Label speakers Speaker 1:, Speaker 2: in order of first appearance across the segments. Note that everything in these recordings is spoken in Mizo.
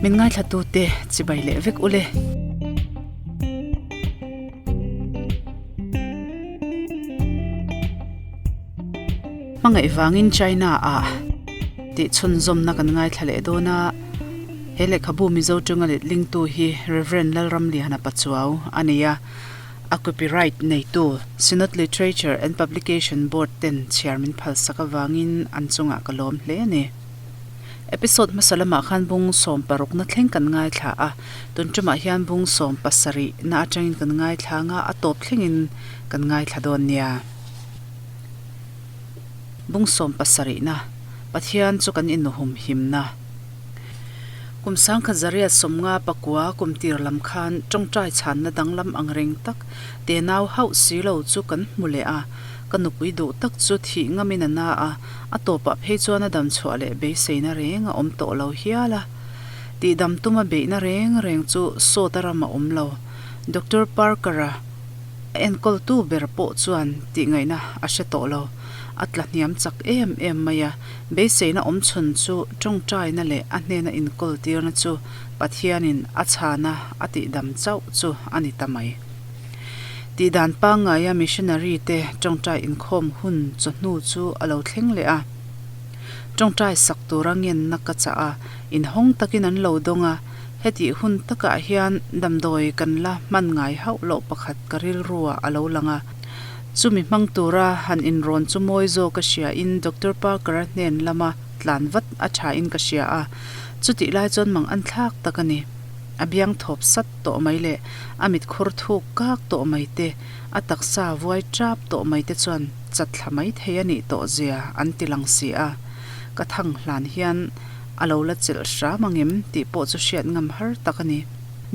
Speaker 1: Min ngaithlatute chibai leh vek ule. Hmangaih vangin China ah tih chhunzawmna kan ngaithla leh dawn a, he lehkhabu Mizo tanga letlingtu hi Rev. Lalramliana Pachuau a ni a, a copyright neitu Synod Literature and Publication Board ten chhiar min phalsak avangin an chungah ka lawm hle a ni. Episode hmasa lamah khan bung 16 na thleng kan ngaithla a, tun tumah hian bung 17 na atangin kan ngaithla anga a tawp thlengin kan ngaithla dawn nia. Bung 17 na, Pathian chu kan innuhum himna. Kum sangkhat zariat sawmnga pakua kum tir lam khan tawngtai chhanna danglam ang reng tak tenau hauh si lo chu kan hmu leh a, ka nupui duh tak chu thih ngamin a na a, a tawpah phei chuan a dam chhuah leh beiseina reng a awm tawh lo hial a. Tihdam tuma beihna reng reng chu sawta ram a awm lo. Doctor Parker-a a enkawltu ber pawh chuan tihngaihna a hre tawh lo. A tla hniam chak em em mai a, beiseina awm chhun chu tawngtaina leh a hnena inkawl tirna chu Pathianin a chhana a tihdam chauh chu a ni ta mai. Tihdan pangngaia missionary te tawngtai inkhawm hun chawhnu chu a lo thleng leh a. Tawngtai sak tura ngenna ka chah a, inhawng takin an lo dawng a, hetih hun takah hian damdawi kan la hman ngai hauh loh pakhat ka rilruah a lo lang a. Chumi hmang tura han inrawn chu mawi zawk ka hriain Doctor Parker-a hnen lama tlan vat a thain ka hria a, chutih lai chuan mang an thlak tak a ni. A biang thawp sat tawh mai leh a mit khur thuk kak tawh mai te, a taksa vuai tap tawh mai te chuan chat thla mai thei a nih tawh zia an ti lang si a. Ka thang hlan hian a lo la chelh hram ang em tih pawh chu hriat ngam har tak a ni.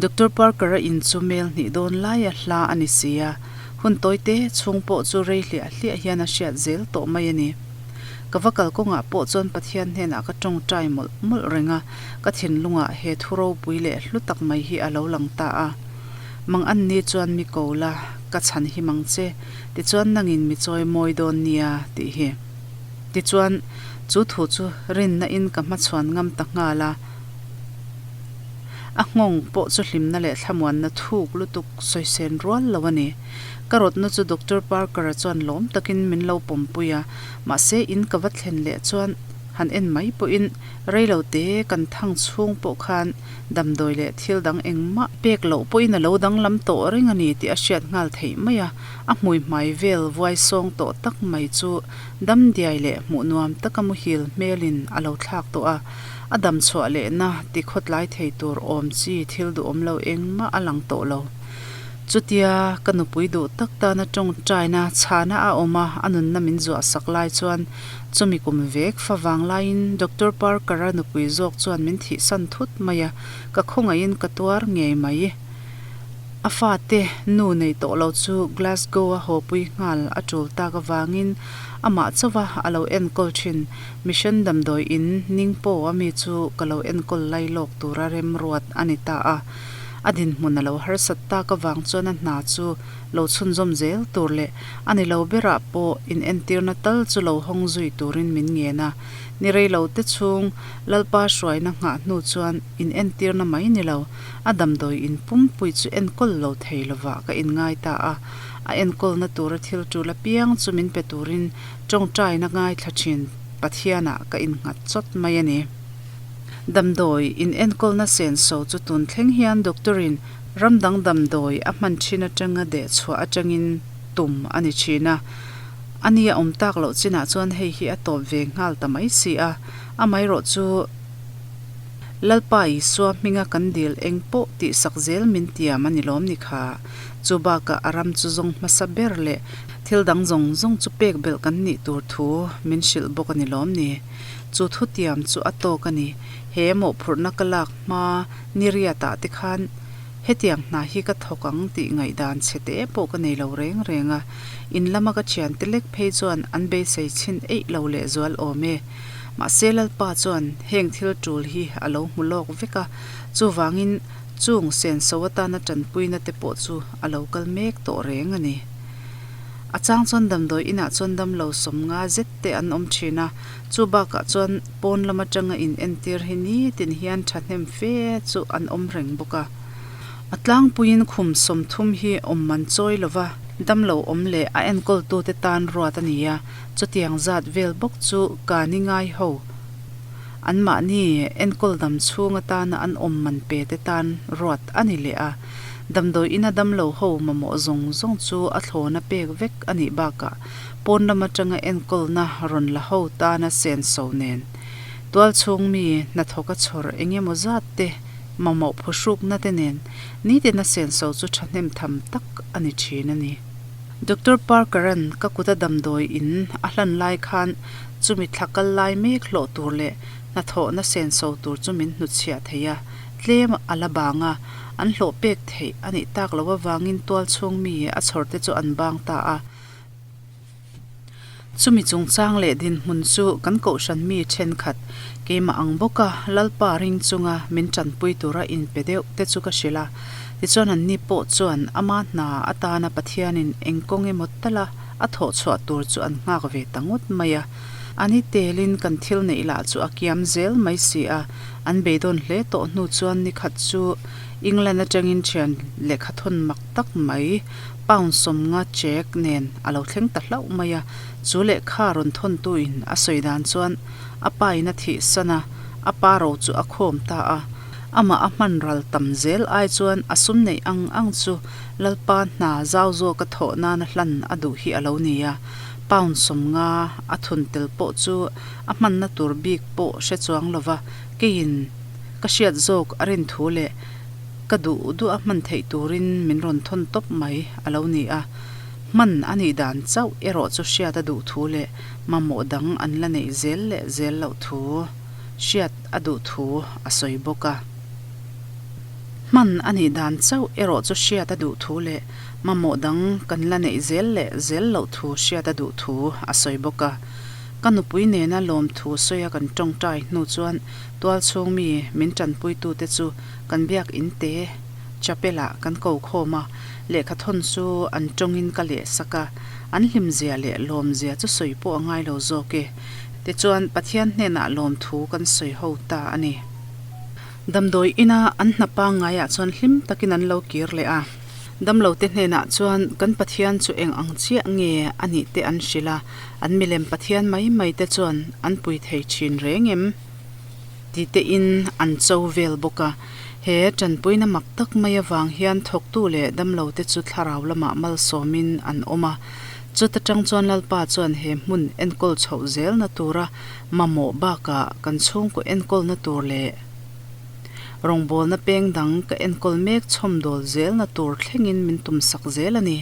Speaker 1: Doctor Parker-a in chu mel hnih dawn laia hla a ni si a, hun tawi te chhung pawh chu rei hliah hliah hian a hriat zel tawh mai a ni. Ka va kal kawngah pawh chuan Pathian hnenah ka tawngtai mawlh mawlh reng a, ka thinlungah he thu ropui leh hlu tak mai hi a lo lang ta a. Mang an ni chuan mi ko la, ka chhan hi mang che, tichuan nangin mi chawi mawi dawn nia tih hi. Tichuan, chu thu chu rinna in ka hmachhuan ngam ta nghal a. A nghawng pawh chu hlimna leh thlamuanna thuk lutuk sawisen rual lo a ni. Ka rawtna chu Doctor Parker-a chuan lawm takin min lo pawmpui a, mahse in ka va thlen leh chuan han en mai pawhin reilo te kan thang chhung pawh khan damdawi leh thil dang engmah pek loh pawhin a lo danglam tawh reng a ni tih a hriat nghal theih mai a, a hmui hmai vel vuai sawng tawh tak mai chu damdiai leh hmuh nuam taka muhil hmelin a lo thlak tawh a, a dam chhuah lehna ti khawtlai thei tur awm chi thil duhawm lo engmah a lang tawh lo. Chutia ka nupui duh tak tana tawngtaina chhana a awm a, a nunna min zuah sak lai chuan chumi kum vek fa vang laiin Doctor Parker-a nupui zawk chuan min thihsan thut mai a, ka khawngaihin ka tuar ngei mai. A fate nu nei tawh lo chu Glasgow-a hawpui nghal a tul tak avangin amah chauha a lo enkawl thin. Mission damdawi in Ningpo-a mi chu ka lo enkawl lai lawk tura remruat a ni ta a. A dinhmun a lo harsat tak avang chuan a hna chu lo chhunzawm zel tur leh a ni lo berah pawh inentirna tal chu lo hawng zui turin min ngen a. Ni rei lo te chhung Lalpa hruaina nghah hnu chuan inentirna mai ni lo, a damdawi in pumpui chu enkawl lo thei lovah ka inngai ta a. A enkawlna tura thil tul apiang chu min pe turin tawngtaina ngaithla thin Pathianah ka innghat chawt mai a ni. Damdawi in enkawlna senso chu tun thleng hian doctor in ram dang damdawi a hman thin atanga deh chhuah atangin tum a ni thin a. A nia awm tak loh chinah chuan hei hi a tawp ve nghal ta mai si a, amaherawh chu Lalpa Isua hminga kan dil eng pawh tih sak zel min tiam a ni lawm ni kha. Chu bakah a ram chu zawng hmasa ber leh thil dang zawng zawng chu pek belh kan nih tur thu min hrilh bawk a ni lawm ni. Chu thutiam chu a tawk a ni. He mawhphurhna ka lak hma ni riatah te khan hetiang hna hi ka thawk ang tih ngaihdan chhe te pawh ka nei lo reng reng a. In lama ka thiante lek phei chuan an beisei chhin eih lo lehzual awm e. Mahse Lalpa chuan heng thil tul hi a lo hmu lawk vek a, chuvangin chung senso atana tanpuina te pawh chu a lo kal mek tawh reng a ni. A chang chuan damdawi inah chuan damlo 50 zet te an awm thin a, chu bakah chuan pawn lam atanga in entir hi nitin hian thahnem fe chu an awm reng bawk a. A tlangpuiin khum 30 hi awm man chawi lova damlo awm leh a enkawltute tan ruat a ni a, chutiang zat vel bawk chu ka ni ngai ho anmahni enkawl dam chhung atana an awm man pe te tan ruat a ni leh a. Damdawi ina damlo ho mamawh zawng zawng chu a thlawna pek vek a nih bakah pawn lam atanga enkawlna rawn la ho tana senso nen tualchhung mi hnathawka chhawr eng emaw zat te mamawh phuhrukna te nen nitina senso chu thahnem tham tak a ni thin a ni. Doctor Parker-a'n ka kuta damdawi in a hlan lai khan chumi thla kal lai mek hlawh tur leh hnathawhna senso tur chu min hnutchhiah thei a, tlem a la bang a, an hlawh pek theih a nih tak loh avangin tualchhung mi a chhawr te chu an bang ta a. Chumi chungchang leh dinhmun chu kan kohhran mi thenkhat keimah ang bawka Lalpa ring chunga min tanpui tura inpe deuh te chu ka hrilh a. Tichuan anni pawh chuan ama hna atana Pathianin eng kawng emaw tala a thawh chhuah tur chu an nghak ve ta ngawt mai a. A ni telin kan thil neih lah chu a kiam zel mai si a, an beidawn hle tawh hnu chuan nikhat chu England atangin thian lehkhathawn mak tak mai Pound 50 check nen a lo thleng ta hlauh mai a, chu lehkha rawn thawntuin a sawi dan chuan a pa in a thih san a, a pa ro chu a khawm ta a, amah a hman ral tam zel ai chuan a sum neih ang ang chu Lalpa hna zau zawka thawh nana hlan a duh hi a lo ni a, pound 50 a thun tel pawh chu a hmanna tur bik pawh hre chuang lova keiin ka hriat zawk a rin thu leh Ka duh duh a hman theih turin min rawn thawn tawp mai a lo ni a, hman a nih dan chauh erawh chu hriat a duh thu leh mamawh dang an la neih zel leh zel loh thu hriat a duh thu a sawi bawk a. Hman a nih dan chauh erawh chu hriat a duh thu leh mamawh dang kan la neih zel leh zel loh thu hriat a duh thu a sawi bawk a. Ka nupui nena lawmthu sawia kan tawngtai hnu chuan tualchhung mi min tanpuitute chu Kan biak in te chapel ah kan ko khawm a, lehkha thawn chu an tawngin ka leh sak a, an hlimzia leh lawmzia chu sawi pawh a ngai lo zawk e. Tichuan Pathian hnenah lawmthu kan sawi ho ta a ni. Damdawi ina an hna pangngaiah chuan hlim takin an lo kir leh a. Damlote hnenah chuan kan Pathian chu eng ang chiah nge a nih te an hrilh a, an milem Pathian mai mai te chuan an pui thei thin reng em? Ti tein an cho vel bawk a. He tanpuina mak tak mai avang hian thawktu leh damlote chu thlarau lamah malsawmin an awm a. Chuta tang chuan Lalpa chuan he hmun enkawl chhoh zelna tura mamawh bakah kan chhungkaw enkawlna tur leh rawngbawlna peng dang ka enkawl mek chhawmdawl zelna tur thlengin min tumsak zel a ni.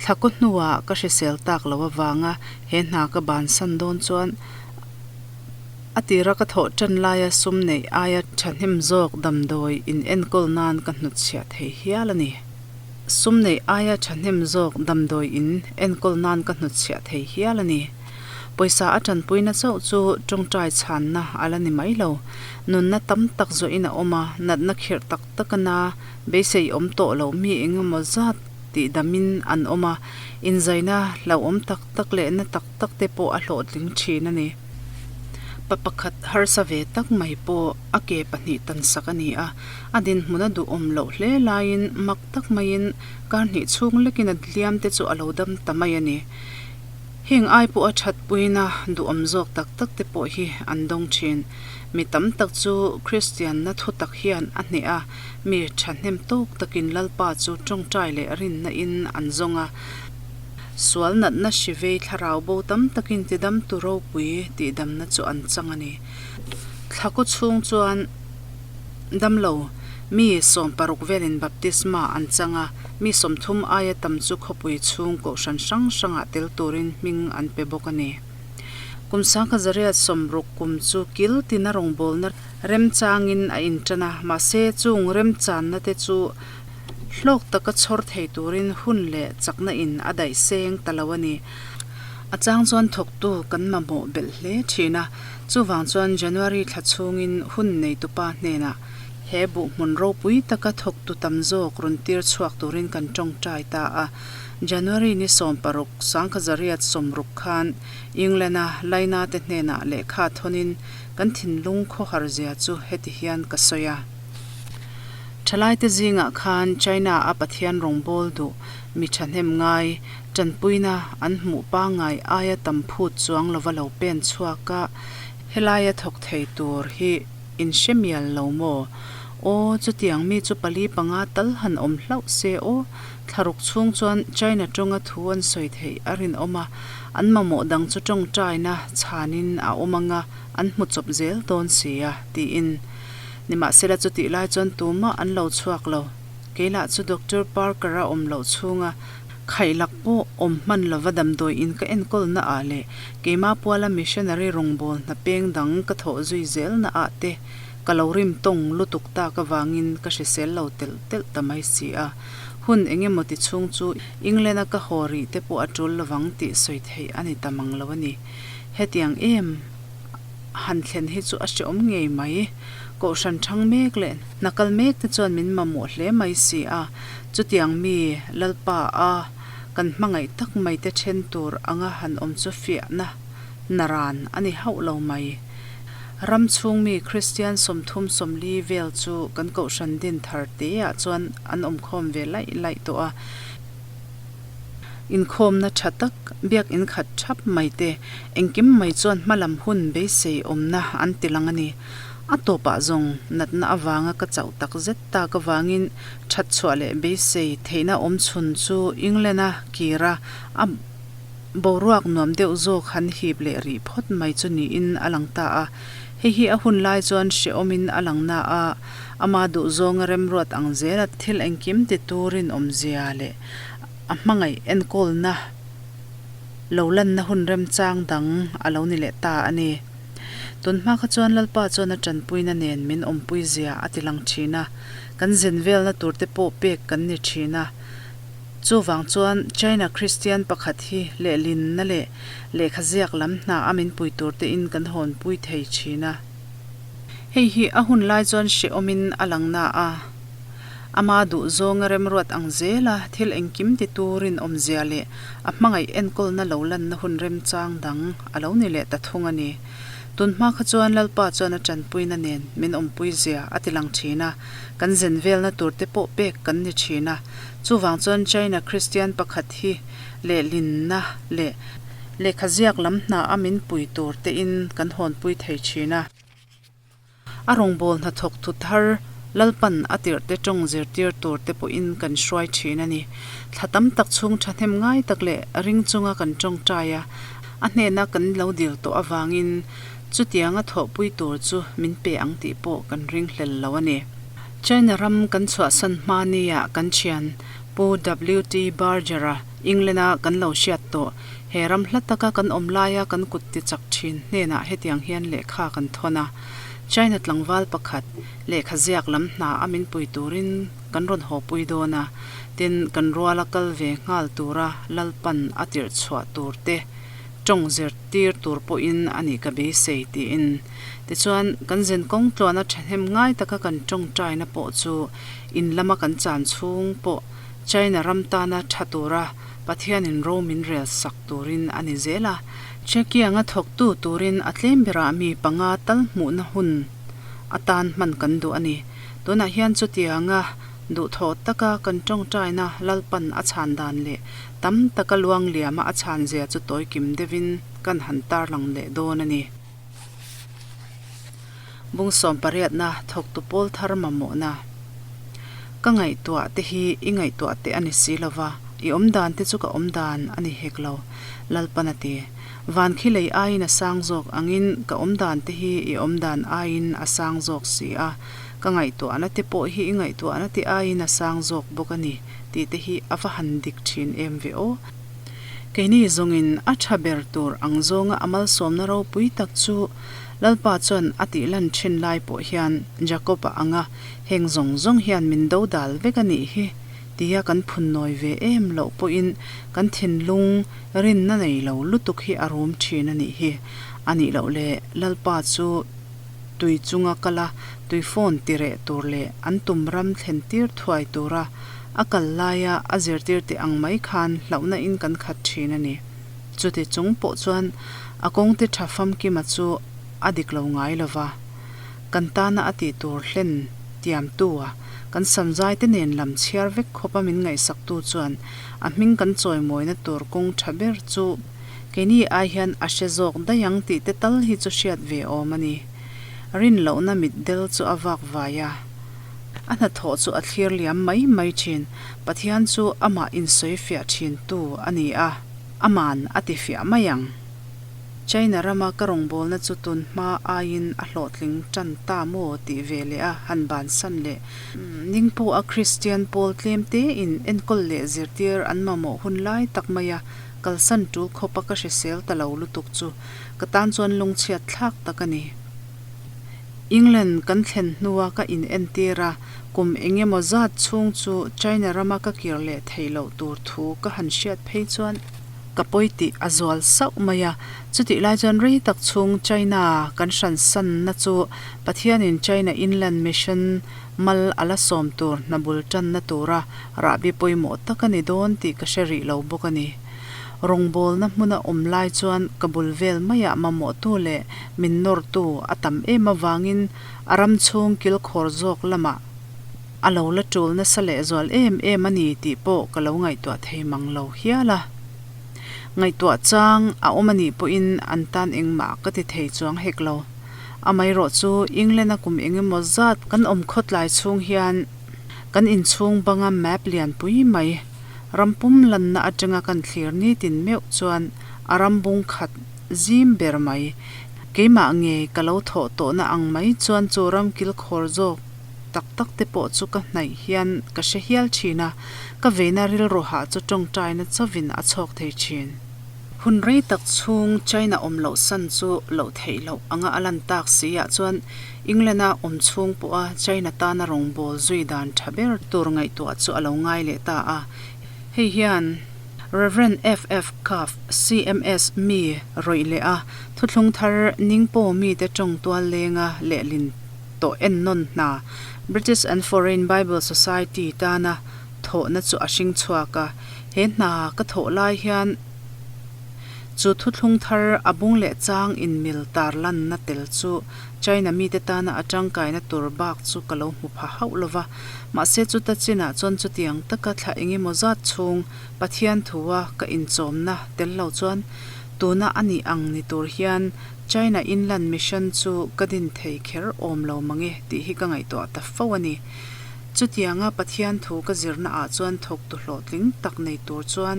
Speaker 1: Thlakaw hnuah ka hrisel tak lo avanga he hna ka bansan dawn chuan A tira ka thawh tan laia sum neih aia thahnem zawk damdawi in enkawl nan ka hnutchhiah thei hial a ni. Sum neih aia thahnem zawk damdawi in enkawl nan ka hnutchhiah thei hial a ni. Pawisa a tanpuina chauh chu tawngtai chhanna a la ni mai lo. Nunna tam tak zawhin a awm a, natna khirh tak tak a na, beisei awm tawh lo mi eng emaw zat tih damin an awm a, inzaina hlauhawm tak tak leh na tak tak te pawh a hlawhtling thin a ni. Pa pakhat harsa ve tak mai pawh a ke pahnih tan sak a ni a, a dinhmun a duhawm loh hle laiin mak tak maiin kar hnih chhung lekin a hliam te chu a lo dam ta mai a ni. Heng ai pawh a thatpuina duhawm zawk tak tak te pawh hi an dawng thin. Mi tam tak chu Kristianna thu tak hian a hneh a, mi thahnem tawk takin Lalpa chu tawngtai leh rinna in an zawng a. Sual natna hri vei thlarau bo tam takin tidamtu ropui tihdamna chu an chang a ni. Thlakaw chhung chuan damlo mi 16 velin baptisma an chang a, mi 30 aia tam chu khawpui chhung kohhran hrang hrangah tel turin hming an pe bawk a ni. Kum 1960 kum chu kil tina rawngbawlna remchangin a intan a, mahse chung remchanna te chu Hlawk taka chhawr thei turin hun leh chakna in a daih seng ta lo a ni. A chang chuan thawktu kan mamawh belh hle thin a, chuvang chuan January thla chhungin hun neitupa hnenah. He buh hmun ropui taka thawktu tam zawk rawn tir chhuak turin kan tawngtai ta a. January ni 16, 1960 khan England-a Laina te hnenah lehkha thawnin kan thinlung khawhar zia chu heti hian ka sawi a. Thalaite zingah khan China-a Pathian rawngbâwl duh mi thahnem ngai tanpuina an hmuh pangngai aia tam phut chuang lova lo pen chhuak a, helaia thawk thei tur hi in hre mial lo maw? Aw, chutiang mi chu pali panga tal han awm hlauh se aw, thlaruk chhung chuan China tawnga thu an sawi theih a rinawm a, an mamawh dang chu tawngtaina chhanin a awm anga an hmu chawp zel dawn si a, tiin. Nimahsela chutih lai chuan tumah an lo chhuak lo. Keilah chu Doctor Parker-a awm loh chhunga khaihlak pawh awm hman lova damdawi in ka enkawl na ah leh keimah puala missionary rawngbâwl hna peng dang ka thawh zui zel na ah te ka lo rim tawng lutuk tak avangin ka hrisel lo telh telh ta mai si a. Hun eng emaw ti chhung chu England-a ka haw rih te pawh a tul lovang tih sawi theih a ni ta mang lo a ni. Hetiang em han thlen hi chu a hreawm ngei mai. Kohhran thang mek leh hna kal mek te chuan min mamawh hle mai si a, chutiang mi Lalpa a kan hmangaih tak mai te then tur anga han awm chu fiahna naran a ni hauh lo mai. Ram chhung mi Kristian 30, 40 vel chu kan kohhran din thar te ah chuan an awmkhawm ve laih laih tawh a. Inkhawmna tha tak, biakinn khat thap mai te, engkim mai chuan hmalam hun beisei awmna an ti lang a ni. A tawpah zawng natna avanga ka chauh tak zet tak avangin that chhuah leh beisei theihna awm chhun chu England-a kira a boruak nuam deuh zawk han hip leh rih phawt mai chu niin a lang ta a. Hei hi a hun lai chuan hrehawmin a lang na a, ama duhzawnga remruat ang zela thil engkim ti turin awmzia leh a hmangaih enkawlna lo lanna hun remchang dang a lo ni leh ta a ni. Tun hma kha chuan Lalpa chuan a tanpuina nen min awmpui zia a ti lang thin a, kan zen velna tur te pawh pek kan ni thin a. Chuvang chuan China Kristian pakhat hi lehlinna leh lehkha ziak lam hna a min pui tur te in kan hawnpui thei thin a. Hei hi a hun lai chuan hrehawmin a lang na a. Ama duh zawnga remruat ang zela thil engkim ti turin awmzia leh a hmangaih enkawlna lo lanna hun remchang dang a lo ni leh ta thung a ni. Tun hma kha chuan Lalpa chuan a tanpuina nen min awmpui zia a ti lang thin a, kan zen velna tur te pawh pek kan ni thin a. Chuvang chuan China Kristian pakhat hi lehlinna leh lehkha ziak lam hna a min pui tur tein kan hawnpui thei thin a. A rawngbâwl hnathawk thu thar Lalpan a tirhte ṭawng zirtîr tûr te pawhin kan hruai ṭhîn a ni. Thla tam tak chhûng ṭhahnem ngai tak leh ring chunga kan ṭawngṭai a, a hnêna kan lo dîl tawh avângin chutianga thawhpui tûr chu min pe ang tih pawh kan ringhlel lo a ni. China ram kan chhuahsan hma nia kan ṭhian Pu WT Barger-a England-a kan lo hriat tawh He ram hla taka kan awm laia kan kut ti chak thin hnenah hetiang hian lehkha kan thawn a. China tlangval pakhat lehkha ziak lam hna a min pui turin kan rawn haw pui dawn a, tin kan ruala kal ve nghal tura Lalpan a tirh chhuah tur te tawng zirtir tur pawhin a nih ka beisei tiin. Tichuan, kan zen kawng tluana thahnem ngai taka kan tawngtaina pawh chu in lama kan chan chhung pawh China ram tana tha tura Pathianin ro min rel sak turin a ni zel a, Chekianga thawktu turin a tlem berah mi panga tal hmuhna hun atan hman kan duh a ni. Tunah hian chutianga duhthawh taka kan tawngtaina Lalpan a chhan dan leh tam taka luang liama a chhan zia chu tawikim deuhin kan han tarlang leh dawn a ni. Bung sawmpariatna thawktu pawl thar mamawhna. Ka ngaihtuah te hi i ngaihtuah te a ni si lo va, i awm dan te chu ka awm dan a ni hek lo, Lalpan a ti. Van khi lei aiin a sang zawk angin ka awm dan te hi i awm dan aiin a sang zawk si a, ka ngaihtuahna te pawh hi i ngaihtuahna te aiin a sang zawk bawk a ni tih te hi a va han dik thin em ve aw. Keini zawngin a tha ber tur ang zawnga a malsawmna ropui tak chu Lalpa chuan a tih lan thin lai pawh hian Jakob-a anga heng zawng zawng hian min do dal vek a nih hi tia kan phun nawi ve em loh pawhin kan thinlung rinna nei lo lutuk hi a rum thin a nih hi. A nih loh le Lalpa chu tui chunga kal a, tuifawn tireh tur leh an tum ram thlen tir thuai tura a kal laia a zirtirte ang mai khan hlauhna in kan khat thin a ni. Chuti chung pawh chuan a kawngte tha famkima chu a dik lo ngai lo va, kan tana a tih tur hlen tiamtu a kan samzaite nen lam chhiar vek khawpa min ngaihsaktu chuan a hming kan chawimawina tur kawng tha ber chu keini ai hian a hre zawk daih ang tih te tal hi chu hriat ve awm a ni. Rinlohna mitdel chu a vak vai a, a hnathawh chu a thlir liam mai mai thin. Pathian chu amah insawifiah thintu a ni a, aman a tifiah mai ang. China rama ka rawngbawlna chu tun hma aiin a hlawhtling tan ta maw tih ve leh a han bansan leh. Ningpawh a Kristian pawl tlem tein enkawl leh zirtir an mamawh hun lai tak maia kalsan tul khawpa ka hrisel ta lo lutuk chu ka tan chuan lungchhiat thlak tak a ni. England kan thlen hnua ka inentir a, kum eng emaw zat chhung chu China rama ka kir leh theih loh tur thu ka han hriat phei chuan ka pawi tih a zual sauh mai a. Chutih lai chuan rei tak chhung China kan hransanna chu Pathianin China Inland Mission mal a la sawm tur hna bul tanna tura rahbi pawimawh tak a ni dawn tih ka hre rih lo bawk a ni. Rawngbawlna hmuna awm lai chuan ka bul vel maiah mamawhtu leh min nawrtu a tam em avangin a ram chhung kilkhawr zawk lamah a lo la tul nasa lehzual em em a ni tih pawh ka lo ngaihtuah thei mang lo hial a. Ngaihtuah chang a awm a nih pawhin an tan engmah ka ti thei chuang hek lo. Amaherawh chu England-a kum engemaw zat kan awm khawtlai chhung hian kan inchhung banga map lianpui mai ram pum lanna atanga kan thlir nitin meuh chuan a ram bung khat zim ber mai. Keimah ngei ka lo thawh tawhna ang mai chuan chu ram kilkhawr zawk tak tak te pawh chu ka hnaih hian ka hre hial thin a, ka veina rilru hah chu tawngtaina chauhin a chhawk thei thin. Hun rei tak chhung China awm loh san chu loh theih loh anga a lan tak si ah chuan England-a awm chhung pawha China tana rawngbâwl zui dan tha ber tur ngaihtuah chu a lo ngai leh ta a. Hei hian Rev. FF Cuff, CMS, mi rawih leh a thuthlung thar Ningpo mite tawng tual lenga lehlin tawh ennawn hna British and Foreign Bible Society tana thawhna chu a hring chhuak a. He hna ka thawh lai hian chu thuthlung thar a bung leh chang inmil tarlanna tel chu China mite tana a tangkaina tur bak chu ka lo hmu pha hauh lo va. Mahse chuta chinah chuan chutiang taka thla engemaw zat chhung Pathian thua ka inchawmna tel lo chuan tuna a nih ang ni tur hian China Inland Mission chu ka din thei kher awm lo mange tih hi ka ngaihtuah ta fo a ni. Chutianga Pathian thu ka zirna ah chuan thawktu hlawhtling tak nei tur chuan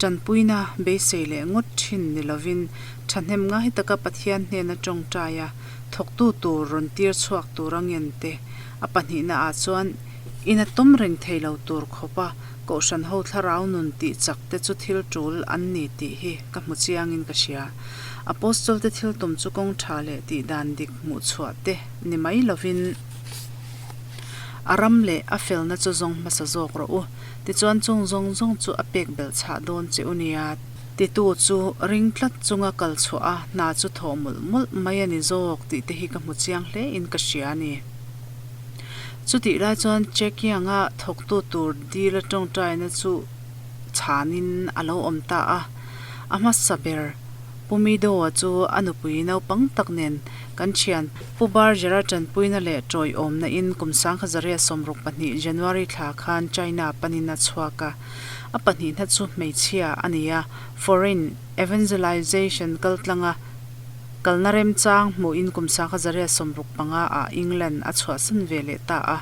Speaker 1: tanpuina beisei leh ngawt thin ni lovin thahnem ngai taka Pathian hnena tawngtai a thawktu tur rawn tir chhuak tura ngen te a pahnihna ah chuan ina tawm reng thei lo tur khawpa Kohhran ho thlarau nun tih chak te chu thil tul an ni tih hi ka hmu chiangin ka hria. Apostol te thil tum chu kawng tha leh tih dan dik hmuh chhuah te ni mai lovin a ram leh a felna chu zawng hmasa zawk rawh u. Tichuan chung zawng zawng chu a pek belh chhah dawn che u nia. Titu chu ring tlat chunga kal chhuah a hna chu thawh mawlh mawlh mai a ni zawk tih te hi ka hmu chiang hle in ka hria a ni. Chutih lai chuan Chekianga thawktu tur dil a tawngtaina chu chhanin a lo awm ta a. A hmasa ber Pu Mido-a chu a nupui naupang tak nen kan thian Pu Barger-a tanpuina leh tawiawmna in kum 1962 January thla khan China panin a chhuak a. A pahnihna chu hmeichhia a ni a, Foreign Evangelization kaltlanga Kalna remchang hmuhin kum 1965 ah England a chhuahsan ve leh ta a.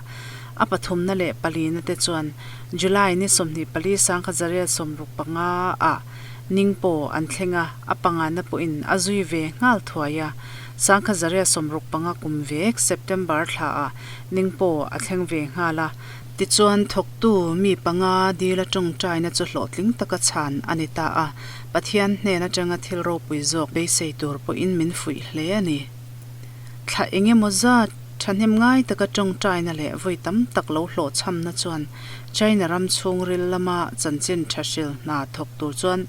Speaker 1: A pathumna leh palina te chuan July ni 24 1965 ah Ningpo an thleng a, a pangana pawhin a zui ve nghal thuai a. 1965 kum vek September thla ah Ningpo a thleng ve nghal a. Tichuan thawktu mi panga dila tawngtaina chu hlawhtling taka chhan a ni ta a. Pathian hnen atanga thil ropui zawk beisei tur pawhin min fuih hle a ni. Thla eng emaw zat thahnem ngai taka tawngtaina leh vawi tam tak lo hlawhchhamna chuan China ram chhungril lama chanchin tha hril hna thawk tur chuan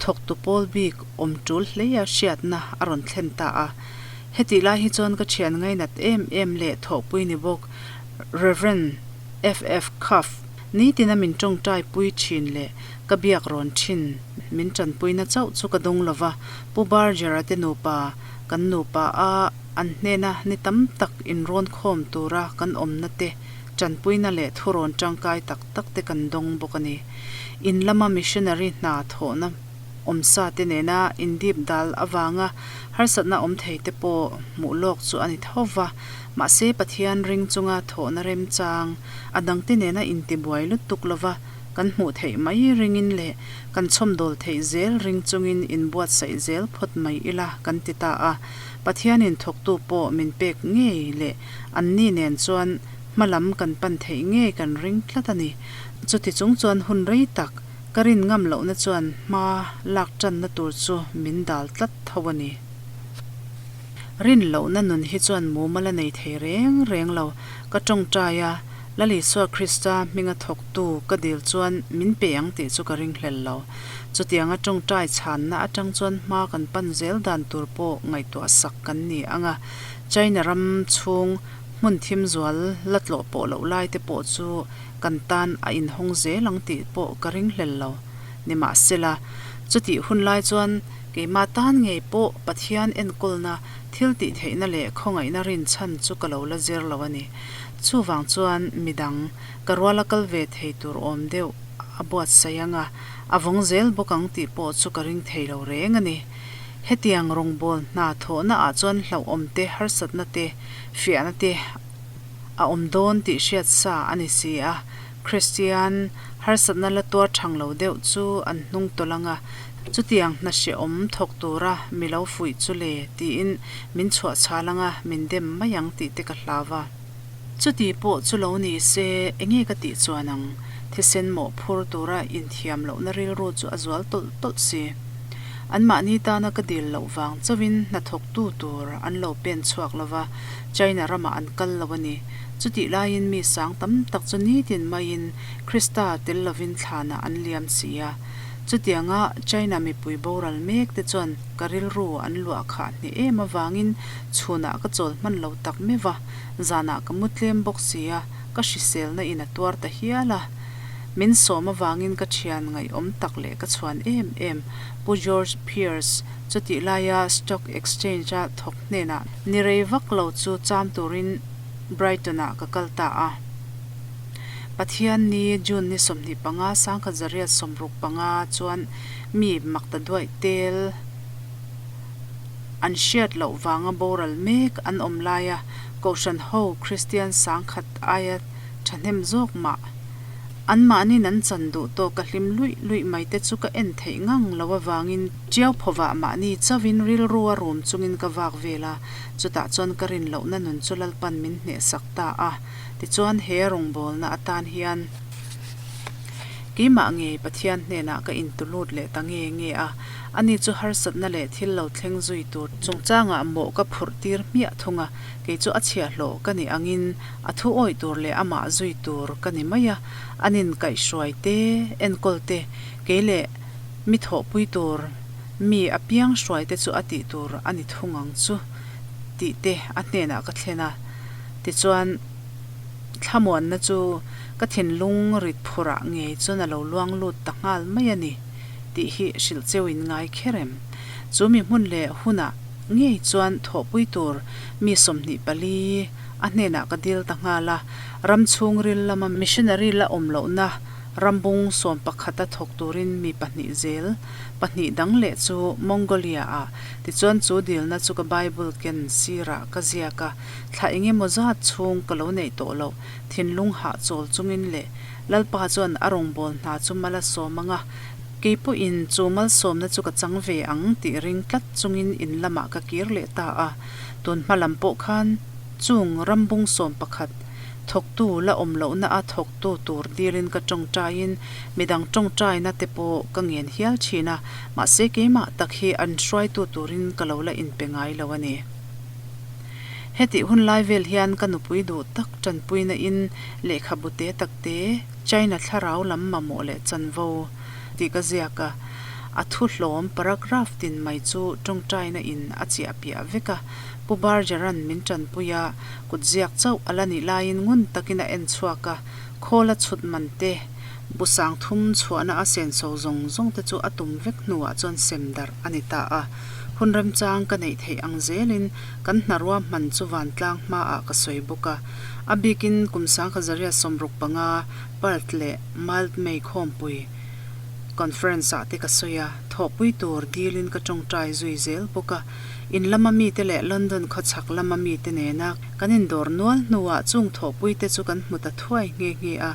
Speaker 1: thawktu pawl bik awm tul hleia hriatna a rawn thlen ta a. Hetih lai hi chuan ka thian ngainat em em leh thawhpui ni bawk Rev. FF Cuff nitina min tawngtai pui thin leh ka biak rawn thin min tanpuina chauh chu ka dawng lova, Pu Barger-a te nupa kan nupa a an hnena ni tam tak inrawn khawm tura kan awmna te tanpuina leh thurawn tangkai tak tak te kan dawng bawk a ni. In lama missionary hna thawhna awmsa te nena indip dal avanga harsatna awm thei te pawh hmuh lawk chu a ni tho va, mahse Pathian ring chunga thawhna remchang a dangte nena intibuai lutuk lova kan hmuh theih mai ringin leh kan chhawmdawl theih zel ring chungin inbuatsaih zel phawt mai ila kan ti ta a. Pathianin thawktu pawh min pek ngei leh anni nen chuan hma lam kan pan theih ngei kan ring tlat a ni. Chuti chung chuan hun rei tak ka rin ngam lohna chuan hma lak tanna tur chu min dal tlat tho a ni. Rin lohna nun hi chuan mumal a nei thei reng reng lo. Ka tawngtai a, Lal Isua Krista hminga thawktu ka dil chuan min pe ang tih chu ka ringhlel lo. Chutianga tawngtai chhanna atang chuan hma kan pan zel dan tur pawh ngaihtuah sak kan ni ang a, China ram chhung hmun thim zual la tlawh pawh loh lai te pawh chu kan tan a inhawng zel ang tih pawh ka ringhlel lo. Nimahsela, chutih hun lai chuan keimah tan ngei pawh Pathian enkawlna thil tih theihna leh khawngaihna rinchhan chu ka lo la zir lo a ni. Chuvang chuan midang ka ruala kal ve thei tur awm deuh a buatsaih ang a, a vawng zel bawk ang tih pawh chu ka ring thei lo reng a ni. Hetiang rawngbâwl hna thawhna ah chuan hlauhawm te, harsatna te, fiahna te a awm dawn tih hriat sa a ni si a, Kristian harsatna la tuar thang lo deuh chu an hnung tawlh ang a, chutiang hna hrehawm thawk tura mi lo fuih chu le tiin min chhuah chhal ang a, min dem mai ang tih te ka hlau a. Chuti pawh chu lo ni se, enge ka tih chuan ang? Thisen mawh phur tura inthiam lohna rilru chu a zual tawlh tawlh si. Anmahni tana ka dil loh vang chauhin hnathawktu tur an lo pen chhuak lo va, China ramah an kal lo a ni. Chutih laiin mi sang tam tak chu nitin maiin Krista tel lovin thlanah an liam si a. Chutianga China mipui boral mek te chuan ka rilru an luah khah hneh em avangin chhunah ka chawl hman lo tak meuh va, zanah ka mu tlem bawk si a, ka hriselna in a tuar ta hial a. Min sawm avangin ka thian ngaihawm tak leh ka chhuan em em Pu George Pearce chutih laia Stock Exchange-a thawk hnenah ni rei vak lo chu cham turin Brighton-ah ka kal ta a. Pathian ni June ni 25 1965 chuan mi makta duaih tel an hriat loh vanga boral mek an awm laia Kohhran ho Kristian sangkhat aia thahnem zawk mah. Anmahni'n an chan duh tawk ka hlim luih luih mai te chu ka en theih ngang lo avangin Tiau phawvah mahni chauhin rilru a rum chungin ka vak vel a, chutah chuan ka rin lohna nun chu Lalpan min hnehsak ta a. Tichuan he rawngbawlna atan hian keimah ngei Pathian hnenah ka intulut leh ta nge nge a, ani chu harsatna leh thil lo thleng zui tur chungchangah mawh ka phurh tir hmiah thung a, kei chu a chhiahhlawh ka nih angin A thu awih tur leh amah zui tur ka ni mai a, an inkaihhruai te, enkawl te, kei leh mi thawhpui tur, mi apiang hruai te chu a tih tur a ni thung ang chu tih te a hnenah ka thlen a. Tichuan, thlamuanna chu ka thinlung rit phurah ngei chuan a lo luang lut ta nghal mai a ni tih hi hrilh cheu in ngai kher em? Chu mi hmun leh hunah ngei chuan thawhpui tur mi 24, A hnenah ka dil ta nghal a, ram chhungril lama missionary la awm lohna rambung sawmpakhata thawk turin mi pahnih zel, pahnih dang leh chu Mongolia-ah. Tichuan chu dilna chu ka Bible ken sirah ka ziak a, thla eng emaw zat chhung ka lo neih tawh loh thinlung hahchawl chungin leh Lalpa chuan a rawngbâwl hna chu mal a sawm ang a, kei pawhin chu malsawmna chu ka chang ve ang tih ring tlat chungin in lamah ka kir leh ta a. Tun hma lam pawh khan chung rambung 11 thawktu la awm lohna a thawktu tur dilin ka tawngtaiin midang tawngtaina te pawh ka ngen hial thin a, mahse keimah tak hi an hruaitu turin ka lo la inpe ngai lo a ni. Hetih hun lai vel hian ka nupui duh tak tanpuina in lehkhabu te tak te China thlarau lam mamawh leh chanvo tih ka ziak a, a thu hlawm paragraph tin mai chu tawngtaina in a chiah piah vek a. Pu Barger-a'n min ṭanpui a, kutziak chauh a la nih laiin ngun takin a en chhuak a, khawla chhut man te, bu sang thum chhuahna a senso zawng zawng te chu a tum vek hnuah chuan sem darh a ni ta a. Hun remchang ka neih theih ang zelin kan hna ruahman chu vantlang hmaah ka sawi bawk a. A bikin kum sangkhat zariat 65 Perth leh Mildmay khawmpui conference ah te ka sawi a, thawhpui tur dilin ka tawngtai zui zel bawk a. In lama mite leh London khawchhak lama mite nena kan indawr nual hnuah chung thawhpui te chu kan hmu ta thuai nghe nghe a.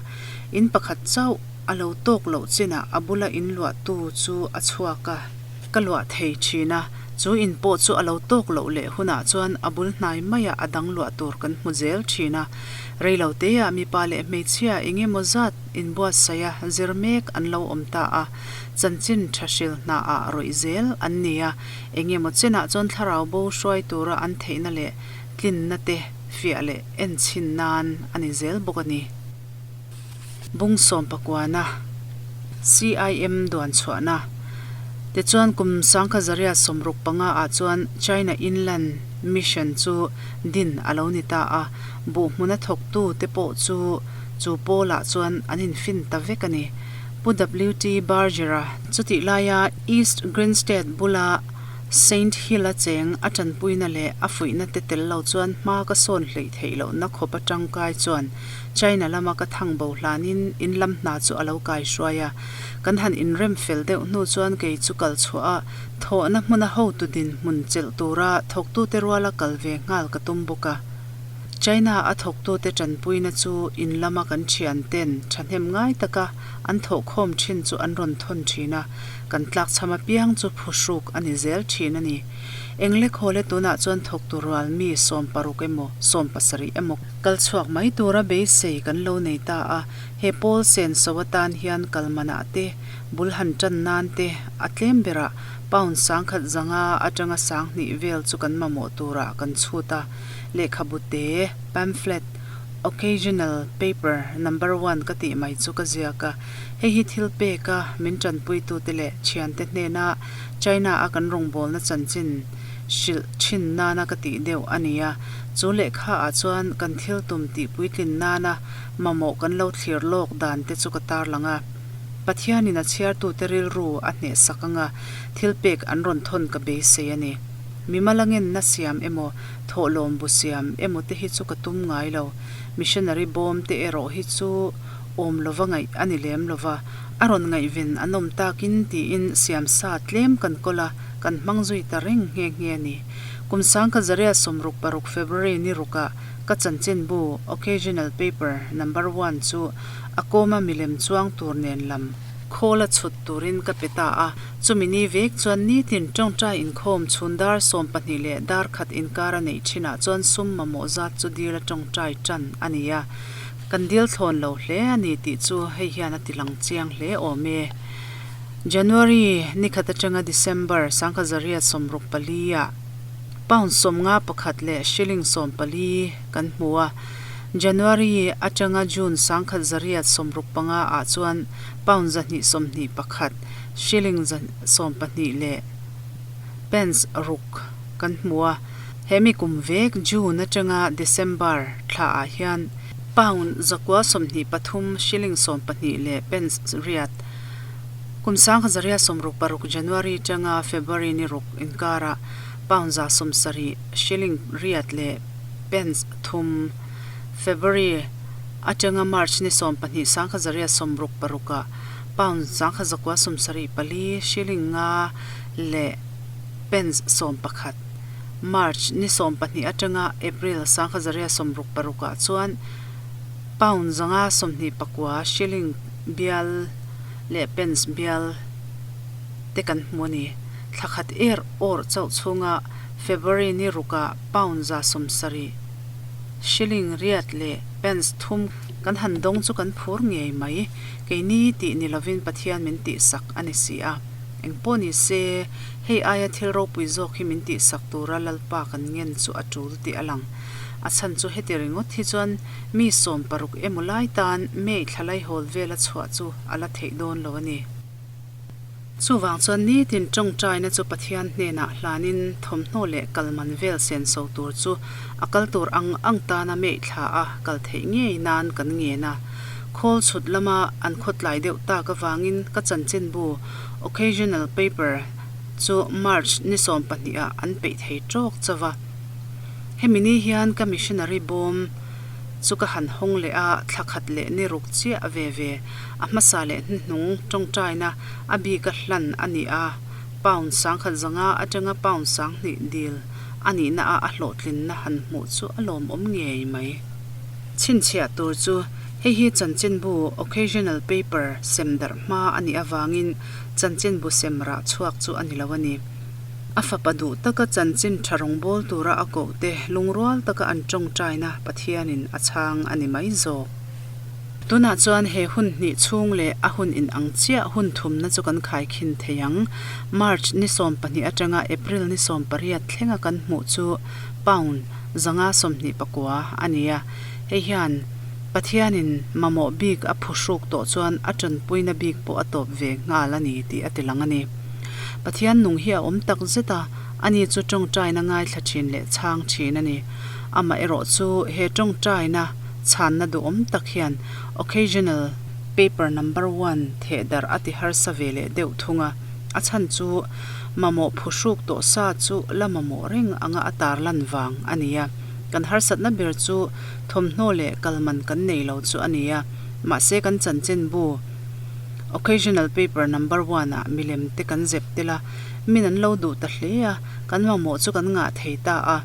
Speaker 1: In pakhat chauh a lo tawk loh chinah a bula in luahtu chu a chhuak a, ka luah thei thin a. Chu in pawh chu a lo tawk loh leh hunah chuan a bul hnai maiah a dang luah tur kan hmu zel thin a. Reiloteah mipa leh hmeichhia eng emaw zat inbuatsaih a zir mek an lo awm ta a, chanchin tha hril hnaah rawih zel an ni a, eng emaw chenah chuan thlarau bo hruai tura an theihna leh tlinna te fiah leh enchhin nan a ni zel bawk a ni. Bung sawm pakuana, CIM duan chhuahna, Tichuan kum sangkhat zariat 65 ah chuan China Inland Mission chu din a lo ni ta a, buh hmuna thawktu te pawh chu chu pawlah chuan an infin ta vek a ni. Pu WT Barger-a chutih laia East Grinstead bula Saint Hill-a cheng a tanpuina leh a fuihna te tel lo chuan hma ka sawn hleih theih lohna khawpa tangkai chuan China lama ka thang bo hlanin in lam hna chu a lo kai hruai a. Kan han inrem fel deuh hnu chuan kei chu kal chhuah a, thawhna hmuna hotu dinhmun chelh tura thawktute ruala kal ve nghal ka tum bawk a. China a thawktute tanpuina chu in lama kan thianten thahnem ngai taka an thawhkhawm thin chu an rawn thawn thin a, kan tlakchham apiang chu phuhruk a ni zel thin a ni. Englekhawle tunah chuan thawktu rual mi 60 emaw 70 emaw kal chhuak mai tura beisei kan lo nei ta a, he pawl senso atan hian kal manah te, bul han tan nan te a tlem berah pound 1100 atanga 2000 vel chu kan mamawh turah kan chhut a, lehkhabu te, pamphlet, occasional paper number one ka tih mai chu ka ziak a, hei hi thil peka min tanpuitute leh thiante hnena China a kan rawngbawlna chanchin hrilh thin nana ka tih deuh a ni a, chu lehkha ah chuan kan thil tum tih puitlin nana mamawh kan lo thlir lawk dan te chu ka tarlang a. Pathianin a chhiartute rilru a hnehsak anga thil pek an rawn thawn ka beisei a ni. Mimal a ngenna siam emaw, thawhlawm bu siam emaw te hi chu ka tum ngai lo. Missionary bawm te erawh hi chu awm lova ngaih a ni lem lova, a rawn ngaihven an awm takin tiin siam sa tlem kan kawl a, kan hmang zui ta reng nghe nghe a ni. Kum 1966 February ni rukah ka chanchinbu Occasional Paper Number One chu A kawma milem chuang tur nen lam khawl a chhut turin ka pe ta a. Chumi ni vek chuan nitin tawngtai inkhawm chhun dar 12 leh dar khat inkar a neih thinah chuan sum mamawh zat chu dil a tawngtai tan a ni a. Kan dil thlawn lo hle a ni tih chu hei hian a ti lang chiang hle awm e. January ni khat atanga December 1964 ah pound 51 leh shilling 14 kan hmu a. January atanga June 1965 ah chuan pound 221, shilling 12 leh pence ruk kan hmu a. He mi kum vek June atanga December thla ah hian pound 923, shilling 12 leh pence riat. Kum 1966 January atanga February ni ruk inkarah pound 170, shilling riat leh pence thum, February atanga March ni 12 1966 ah pound 1974, shilling nga leh pence 11, March ni 12 atanga April 1966 ah chuan pound 529, shilling bial leh pence bial te kan hmu a ni. Thla khat er awrh chauh chhunga February ni rukah pound 170, shilling riat leh pence thum kan han dawng chu kan phur ngei mai. Keini tih ni lovin Pathian min tihsak a ni si a. Engpawh ni se, hei aia thil ropui zawk hi min tihsak tura Lalpa kan ngen chu a tul tih a lang. A chhan chu heti ringawt hi chuan mi 60 emaw lai tan May thla laihawl vela chhuah chu a la theih dawn lo a ni. Chuvang chuan nitin tawngtaina chu Pathian hnenah hlanin thawmhnaw leh kal man vel senso tur chu a kal tur ang ang tana meih thla a kal theih ngei nan kan ngen a. Khawl chhut lama an khawtlai deuh tak avangin ka chanchinbu, occasional paper, chu March ni 12 ah an peih thei tawk chauh a. Hemi ni hian ka missionary bawm chu ka han hawng leh a, thla khat leh ni ruk chiah ve ve a hmasa leh hnuhnung tawngtaina a bika hlan a ni a, pound 1050 atanga pound 2000 dil a nihna a a hlawhtlinna han hmuh chu a lawmawm ngei mai. Chhinchhiah tur chu hei hi chanchinbu occasional paper sem darh hma a nih avangin chanchinbu sem rah chhuak chu a ni lo a ni. A fapa duh taka chanchin tha rawngbâwl tura a kohte lungrual taka an tawngtaina Pathianin a chhang a ni mai zawk. Tunah chuan he hun hnih chhung leh a hun inang chiah hun thumna chu kan khaikhin thei ang. March ni 12 atanga April ni 18 thlenga kan hmuh chu pound 529 a ni a. Hei hian Pathianin mamawh bik a phuhruk tawh chuan a tanpuina bik pawh a tawp ve nghal a ni tih a tilang a ni. Pathian nung hi a awm tak zet a, ani chu tawngtaina ngaithla thin leh chhang thin a ni. Amaherawh chu he tawngtaina chhanna duhawm tak hian occasional paper number one theh darh a ti harsa ve leh deuh thung a, a chhan chu mamawh phuhruk tawh sa chu la mamawh reng anga a tarlan vang a ni a. Kan harsatna ber chu thawmhnaw leh kalman kan nei lo chu a ni a, mahse kan chanchinbu occasional paper number one ah milem te kan zep tel a, min an lo duh ta hle a, kan mamawh chu kan ngah thei ta a.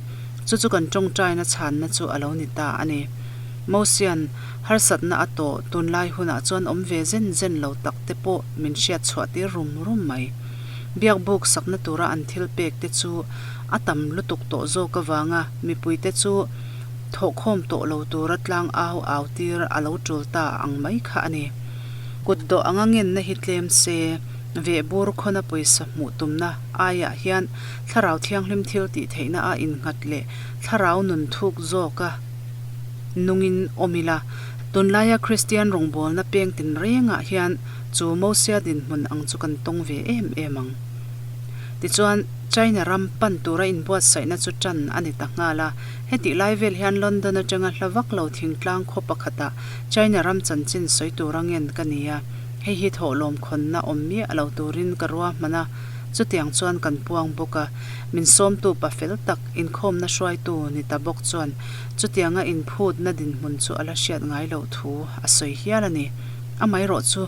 Speaker 1: Chu chu kan tawngtaina chhanna chu a lo ni ta a ni. Mosian harsatna a tawh tunlai hunah chuan awm ve zen zen lo tak te pawh min hriat chhuah tir rum rum mai. Biakbuk sakna tura an thil pek te chu a tam lutuk tawh zawk avanga mipuite chu thawhkhawm tawh lo tura tlang au au tir a lo tul ta ang mai kha a ni. Kut dawh anga ngenna hi tlem se, vehbur khawna pawisa hmuh tumna aiah hian Thlarau Thianghlim thil tih theihna a innghat leh thlarau nun thuk zawka nungin awm ila, tunlaia Kristian rawngbawlna peng tinrengah hian chu Mosia dinhmun ang chu kan tawng ve em em ang. Tichuan, China ram pan tura inbuatsaihna chu tan a ni ta nghal a. Hetih lai vel hian London atanga hla vak lo thingtlang khaw pakhatah China ram chanchin sawi tura ngen ka ni a, hei hi thawhlawm khawnna awm miah lo turin ka ruahman a. Chutiang chuan kan puang bawk a, min sawmtu pa fel tak, inkhawmna hruaitu ni ta bawk chuan chutianga inphutna dinhmun chu a la hriat ngai loh thu a sawi hial a ni. Amaherawh chu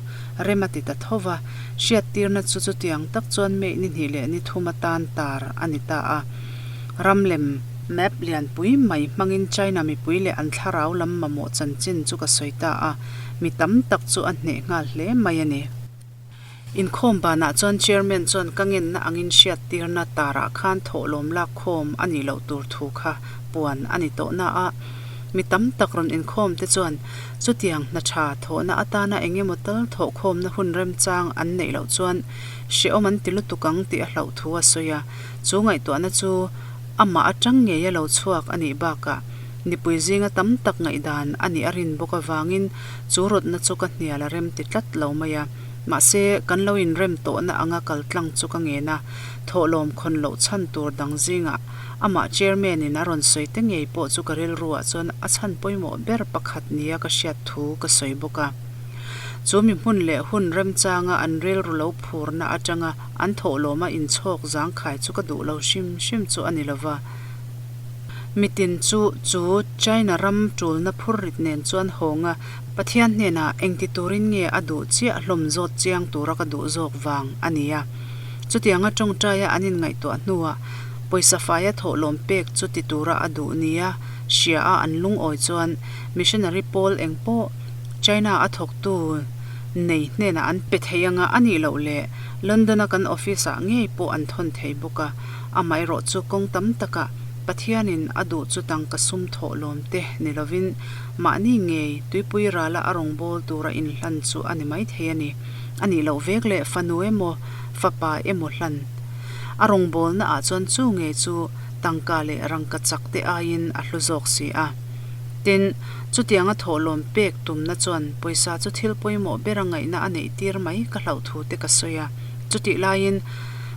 Speaker 1: rem a ti ta tho va, hriattirna chu chutiang tak chuan May ni hnih leh ni thum atan tar a ni ta a. Ram lem, map, lianpui mai hmangin China mipui leh an thlarau lam mamawh chanchin chu ka sawi ta a, mi tam tak chu a hneh nghal hle mai a ni. Inkhawm banah chuan Chairman chuan ka ngenna angin hriattirna tarah khan thawhlawm lakkhawm a nih loh tur thu kha puan a ni tawh na a. Mi tam tak rawn inkhawm te chuan chutiang hna tha thawhna atana eng emaw tal thawhkhawmna hun remchang an neih loh chuan hrehawm an ti lutuk ang tih a hlauh thu a sawi a. Chu ngaihtuahna chu amah atang ngeia lo chhuak a nih bakah nipui zinga tam tak ngaihdan a nih a rin bawk avangin Chu rawtna chu ka hnial a rem ti tlat lo mai a. Mahse, kan lo inrem tawhna anga kal tlang chu ka ngen a, thawhlawm khawn loh chhan tur dang zingah amah chairman in a rawn sawi te ngei pawh chu ka rilruah chuan a chhan pawimawh ber pakhat nia ka hriat thu ka sawi bawk a. Chu mi hmun leh hun remchanga an rilru lo phurna atanga an thawhlawma inchhawk zangkhai chu ka duh lo hrim hrim chu a ni lova. Mitin chu chu China ram tulna phurrit nen chuan hawng a, Pathian hnenah engti turin nge a duh chiah hlawm zawt chiang tura ka duh zawk vang a ni a. Chutianga tawngtaia an inngaihtuah hnuah pawisa faia thawhlawm pek chu ti tura a duh nia hria a an lungawi chuan missionary pawl eng pawh China a thawktu nei hnenah an pe thei anga a nih loh leh London-a kan office-ah ngei pawh an thawn thei bawk a. Amaherawh chu kawng tam takah Pathianin a duh chu tangka sum thawh lawm te ni lovin mahni ngei tuipui rala a rawngbâwl tura inhlan chu a ni maithei a ni. A nih loh vek leh fanu emaw fapa emaw hlan a rawngbâwlna ah chuan chu ngei chu tangka leh rangka chak te aiin a hlu zawk si a. Tin, chutianga thawhlawm pek tumna chuan pawisa chu thil pawimawh bera ngaihna a neih tir mai ka hlauh thu te ka sawi a. Chutih laiin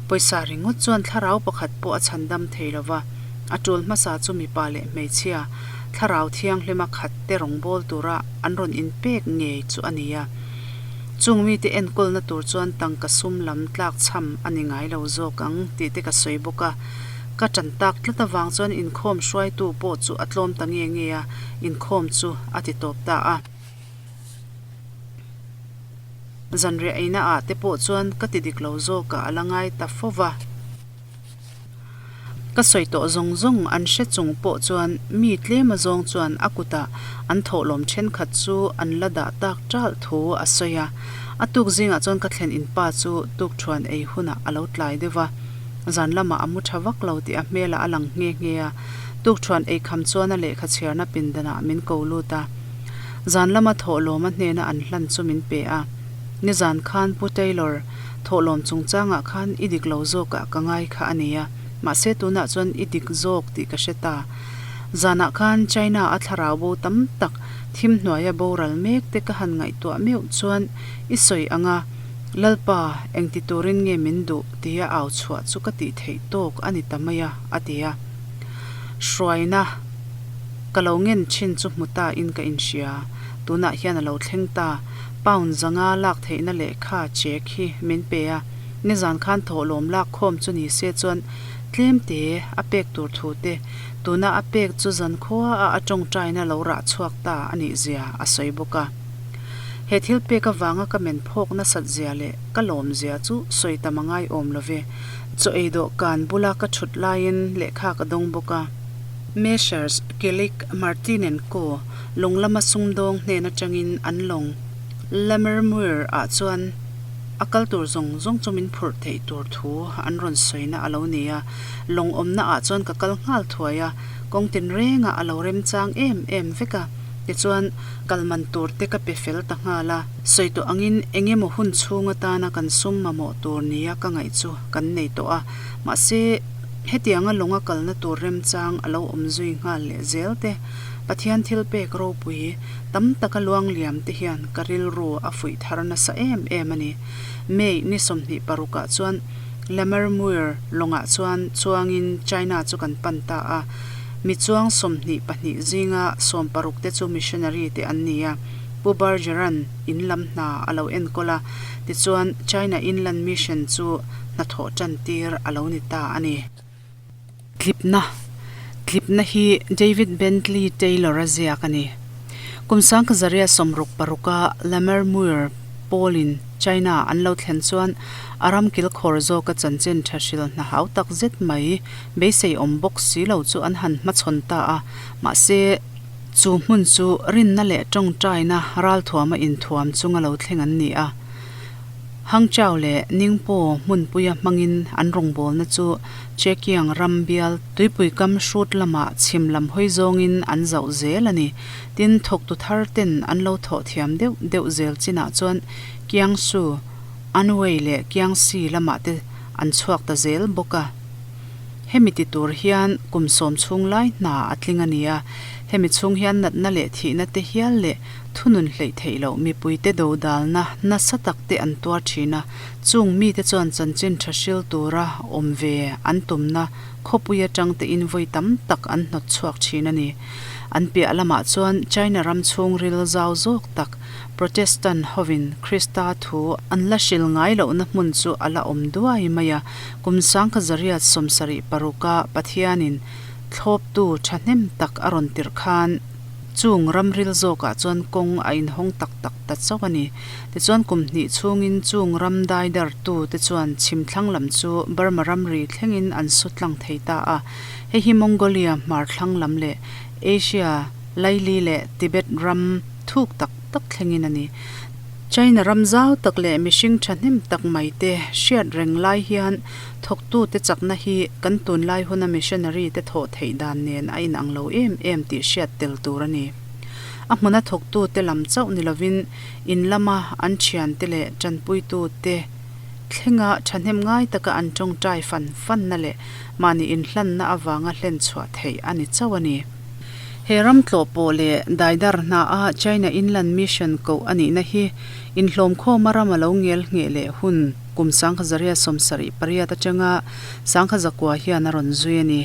Speaker 1: pawisa ringawt chuan thlarau pakhat pawh a chhandam thei lo va, a tul hmasa chu mipa leh hmeichhia, thlarau thianghlima khat te rawngbâwl tura an rawn inpek ngei chu a ni a. Chung mite enkawlna tur chuan tangka sum lam tlakchham a ni ngai lo zawk ang tih te ka sawi bawk a. Ka ṭan tak tlat avang chuan inkhawm hruaitu pawh chu a tlawm ta nge nge a, inkhawm chu a ti tawp ta a. Zanriah eina ah te pawh chuan ka ti dik lo zawk ah a la ngai ta fo va. Ka sawi tawh zawng zawng an hre chung pawh chuan mi tlem azawng chuan a kutah an thawhlawm thenkhat chu an la dah tak ṭalh thu a sawi a. A tuk zingah chuan ka thlen in pa chu tukṭhuan ei hunah a lo tlai deuh va. Zan lamah a mu ṭha vak lo tih a hmelah a lang nghe nghe a. Tukṭhuan ei kham chuan a lehkha chhiarna pindanah min ko lut a. Zan lama thawhlawm a hnena an hlan chu min pe a. Nizan khan Pu Taylor thawhlawm chungchangah khan i dik lo zawkah ka ngai kha a nia. Mahse tunah chuan i dik zawk tih ka hre ta. Zanah khan China a thlarau bo tam tak thim hnuaia boral mek te ka han ngaihtuah meuh chuan i sawi ang a, Lalpa, engti turin nge min duh tia au chhuah chu ka tih theih tawk a ni ta mai a, a ti a. Hruaina. Ka lo ngen thin chu hmu ta in ka inhria. Tunah hian a lo thleng ta. Pound zanga lak theihna lehkha check hi min pe a. Nizan khan thawhlawm lak khawm chu ni se chuan tlem te a pek tur thu te, tuna a pek chu zan khua a a tawngtaina lo rah chhuak ta a nih zia a sawi bawk a. He thil pek avanga ka men phawk nasat zia leh ka lawm zia chu sawi tam a ngai awm lo ve. Chaw ei dawhkan bula ka thut laiin lehkha ka dawng bawk a. Messrs. Killick, Martin and Co. Lawng lama sumdawng hnen atangin an lawng Lammermuir ah chuan a kal tur zawng zawng chu min phurh theih tur thu an rawn sawina a lo ni a. Lawng awmna ah chuan ka kal nghal thuai a, kawng tinrengah a lo remchang em em vek a. Tichuan, kal man tur te ka pe fel ta nghal a. Sawi tawh angin eng emaw hun chhung atana kan sum mamawh tur nia ka ngaih chu kan nei tawh a. Mahse, hetianga lawnga kalna tur remchang a lo awm zui nghal leh zel te, Pathian thil pek ropui tam taka luangliam te hian ka rilru a fuih thar nasa em em a ni. May ni 26 ah chuan Lammermuir lawngah chuan chuangin China chu kan pan ta a. Mi chuang 22 zinga 16 te chu missionary te an ni a. Pu Bergeran in lam hna a lo enkawl a, tichuan China Inland Mission chu hnathawh tan tir a lo ni ta a ni. Tlipna, Tlipna hi David Bentley Taylor-a ziak a ni. Kum sangkhazaria 66 a Lammermuir Paul-in China an lo thlen chuan a ram kilkhawr zawka chanchin tha hril hna hau tak zet mai beisei awm bawk si lo chu an han hmachhawn ta a, mahse, chu hmun chu rinna leh tawngtaina ralthuama inthuam chunga lo thleng an ni a. Hangzhou leh Ningbo hmunpuia hmangin an rawngbawlna chu Chekiang ram bial tuipui kam hrut lamah chhim lam hawi zawngin an zauh zel a ni. Tin, thawktu thar ten an lo thawh thiam deuh deuh zel chinah chuan Kiangsu, Anhui leh Kiangsi lamah te an chhuak ta zel bawk a. Hemi ti tur hian kum sawm chhung lai hna a tling a ni a, hemi chhung hian natna leh thihna te hial leh Thunun hleih theih loh mipuite dodalna nasa tak te an tuar thin a, chung mite chuan chanchin tha hril tura awm ve an tumna khawpui atang tein vawi tam tak an hnawt chhuak thin a ni. An piah lamah chuan China ram chhungril zau zawk tak Protestant hovin Krista thu an la hril ngai lohna hmun chu a la awm duai mai a, kum 1976 a Pathianin thlawptu thahnem tak a rawn tirh khan, Chung ramril zawkah chuan kawng a inhawng tak tak ta chauh a ni. Tichuan kum hnih chhungin chung ram daidartu te chuan chhim thlang lam chu Burma ramri thlengin an su tlang thei ta a. Hei hi Mongolia hmar thlang lam leh Asia laili leh Tibet ram thuk tak tak thlengin a ni. China ram zau tak leh mihring thahnem tak mai te hriat reng lai hian Thawktute chakna hi kan tunlai huna missionary te thawh theih dan nen a inang lo em em tih hriat tel tur a ni. A hmuna thawktute lam chauh ni lovin in lama an thiante leh tanpuitute thlenga thahnem ngai taka an tawngtai fan fanna leh mahni inhlanna avanga hlen chhuah theih a ni chauh a ni. He ram tlawh pawh leh daidar hnaah China Inland Mission koh a nihna hi inhlawmkhawma ram a lo ngel ngheh leh hun kum 1878 atanga 1900 hian a rawn zui a ni.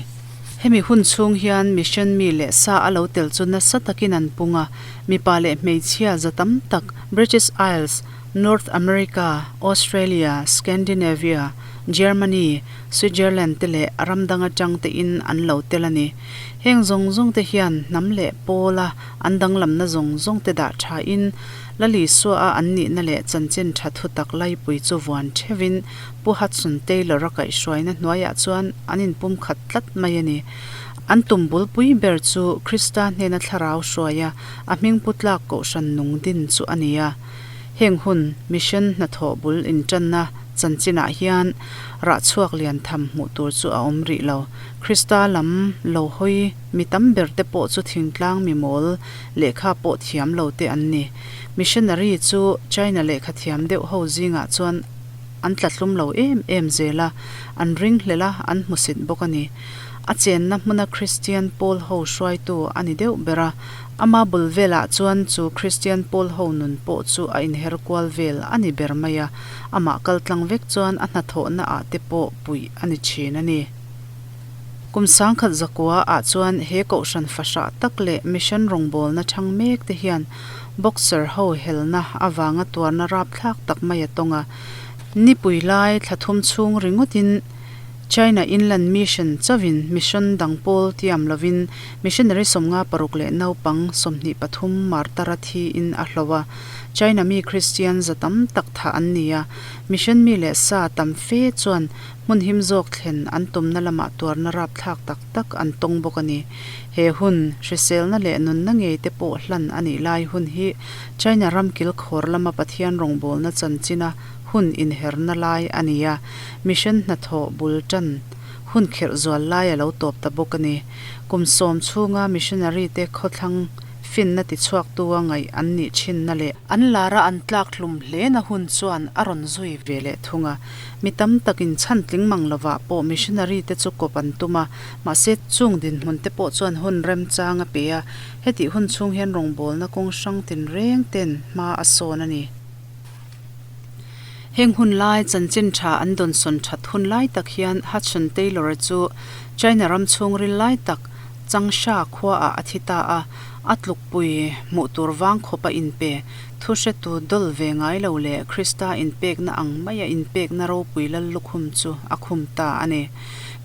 Speaker 1: Hemi hun chhung hian mission mi leh sa a lo tel chu nasa takin an pung a, mipa leh hmeichhia za tam tak British Isles, North America, Australia, Scandinavia, Germany, Switzerland te leh ram dang atang tein an lo tel a ni. Heng zawng zawng te hian hnam leh pawla an danglamna zawng zawng te dah tha in Lalisua a an nihna leh chanchin tha thutak laipui chu vuan theuhin Pu Hudson Taylor a kaihhruaina hnuaiah chuan an inpumkhat tlat mai a ni. An tum bulpui ber chu Krista hnena thlarau hruaia a hming pu tlak kohhran nung din chu a ni a. Heng hun mission hnathawh bul intanna chanchinah hian rah chhuak lian tham hmuh tur chu a awm rih lo. Krista lam lo hawi mi tam ber te pawh chu thingtlang mi mawl lehkha pawh thiam lo te an ni. Missionary chu China lehkha thiam deuh ho zingah chuan an tlatlum lo em em zel a, an ringhlel a, an hmusit bawk a ni. A chenna hmuna Kristian pawl ho hruaitu a ni deuh ber a, ama bul velah chuan chu Kristian pawl ho nun pawh chu a inher kual vel a ni ber mai a, amah kaltlang vek chuan a hnathawhna ah te pawh puih a ni thin a ni. Kum 1900 ah chuan he kohhran fahrah tak leh mission rawngbawlna chhang mek te hian Boxer ho helna avanga tuarna rapthlak tak mai a tawng a, nipui lai thla thum chhung ringawtin China Inland Mission chauhin mission dang pawl tiam lovin missionary 56 leh naupang 23 martar a thiin a hlo a. China mi Christian za tam tak thah an ni a, mission mi leh sa tam fe chuan hmun him zawk thlen an tumna lamah tuarna rapthlak tak tak an tawng bawk a ni. He hun, hriselna leh nunna ngei te pawh hlan a nih lai hun hi China ram kilkhawr lama Pathian rawngbawlna chanchina hun inherna lai a ni a, mission hnathawh bul tan hun khirh zual lai a lo tawp ta bawk a ni. Kum sawm chhunga missionary te khawthlang finna tichhuaktu a ngaih an nih thinna leh an lara an tlak hlum hlena hun chuan a rawn zui ve leh thung a. Mi tam takin chhan tling mang lovah pawh missionary te chu kawp an tum a, mahse chung dinhmun te pawh chuan hun remchang a pe a, hetih hun chhung hian rawngbawlna kawng hrang tinreng ten hma a sawn a ni. Heng hun lai chanchin tha an dawnsawn that hun lai tak hian Hudson Taylor-a chu China ram chhungril lai tak Changsha khuaah a thi ta a, a tlukpui hmuh tur vang khawp a inpe. Thuhretu dawl ve ngai lo leh Krista inpekna ang maia inpekna ropui lal lukhum chu a khum ta a ni.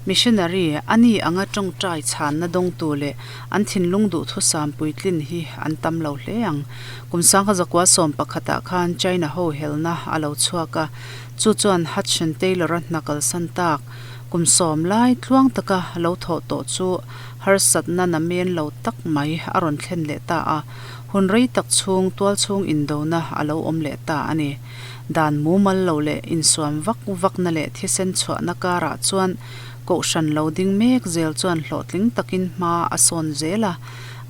Speaker 1: Missionary, a ni anga tawngtai chhanna dawngtu leh an thinlung duhthusam puitlin hi an tam lo hle ang. Kum 1911 ah khan China ho helna a lo chhuak a, chu chuan Hudson Taylor-a hna kalsan tak kum sawm lai tluang taka lo thawh tawh chu harsatna namen lo tak mai a rawn thlen leh ta a, hun rei tak chhung tual chhung indona a lo awm leh ta a ni. Dan mumal lo leh insuam vak vakna leh thisen chhuahna karah chuan kohhran lo ding mek zel chuan hlawhtling takin hma a sawn zel a.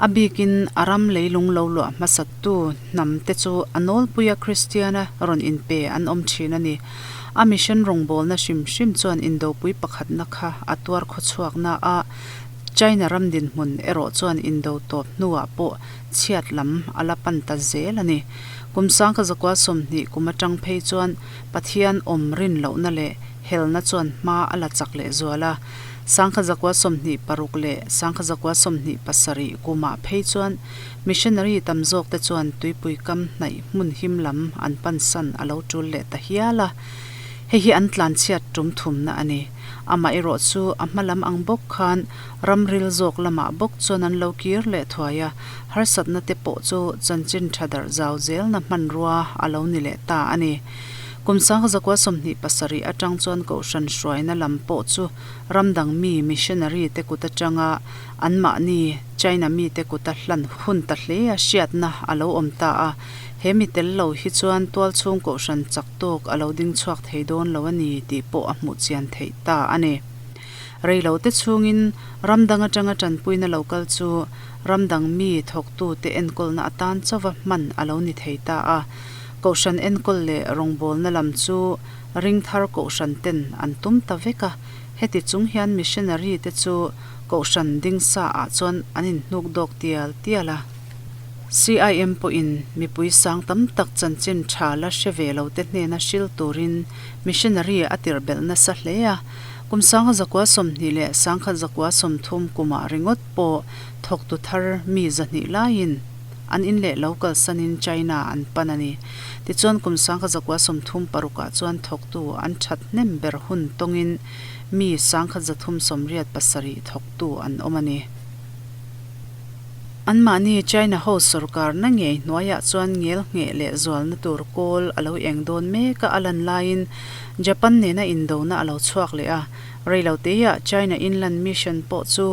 Speaker 1: A bikin a ram leilung lo luah hmasattu hnam te chu a nawlpuia Kristiana rawn inpe an awm thin a ni. A mission rawngbawlna hrim hrim chuan indopui pakhatna kha a tuar khawchhuakna a, China ram dinhmun erawh chuan indo tawp hnuah pawh chhiat lam a la pan ta zel a ni. Kum 1920 kum atang phei chuan Pathian awm rin lohna leh helna chuan hma a la chak leh zual a. 1926 leh 1927 kumah phei chuan missionary tam zawkte chuan tuipui kam hnaih hmun him lam an pansan a lo tul leh ta hial a. Hei hi an tlanchhiat tum thumna a ni. Amaherawh chu a hma lam ang bawk khan ramril zawk lamah bawk chuan an lo kir leh thuai a, harsatna te pawh chu chanchin tha darh zau zelna hmanrua a lo ni leh ta a ni. Kum 1927 atang chuan Kohhran hruaina lam pawh chu ram dang mi missionary te kut atanga anmahni China mite kuta hlan hun ta hle a hriatna a lo awm ta a. He mi tel lo hi chuan tualchhung Kohhran chak tawk a lo ding chhuak thei dawn lo a ni tih pawh a hmuh chian theih ta a ni. Rei lo te chhungin ram dang atanga tanpuina lo kal chu ram dang mi thawktute enkawlna atan chauva hman a lo ni thei ta a. Kohhran enkawl leh rawngbawlna lam chu ringthar kohhran ten an tum ta vek a, heti chung hian missionary te chu Kohhran ding sa ah chuan an inhnuk dawk tial tial a. CIM pawhin mipui sang tam tak chanchin tha la hre ve lo te hnena hril turin missionary a tirh belh nasa hle a. Kum 1920 leh 1930 kumah ringawt pawh thawktu thar mi 200 laiin an in leh lo kalsanin China an pan a ni. Tichuan kum 1936 ah chuan thawktu an that hnem ber hun tawngin mi 1387 thawktu an awm a ni. Anmahni China ho sawrkarna ngei hnuaiah chuan ngel ngheh leh zualna tur kawl a lo eng dawn mek a, a lan laiin Japan nena indona a lo chhuak leh a. Reiloteia China Inland Mission pawh chu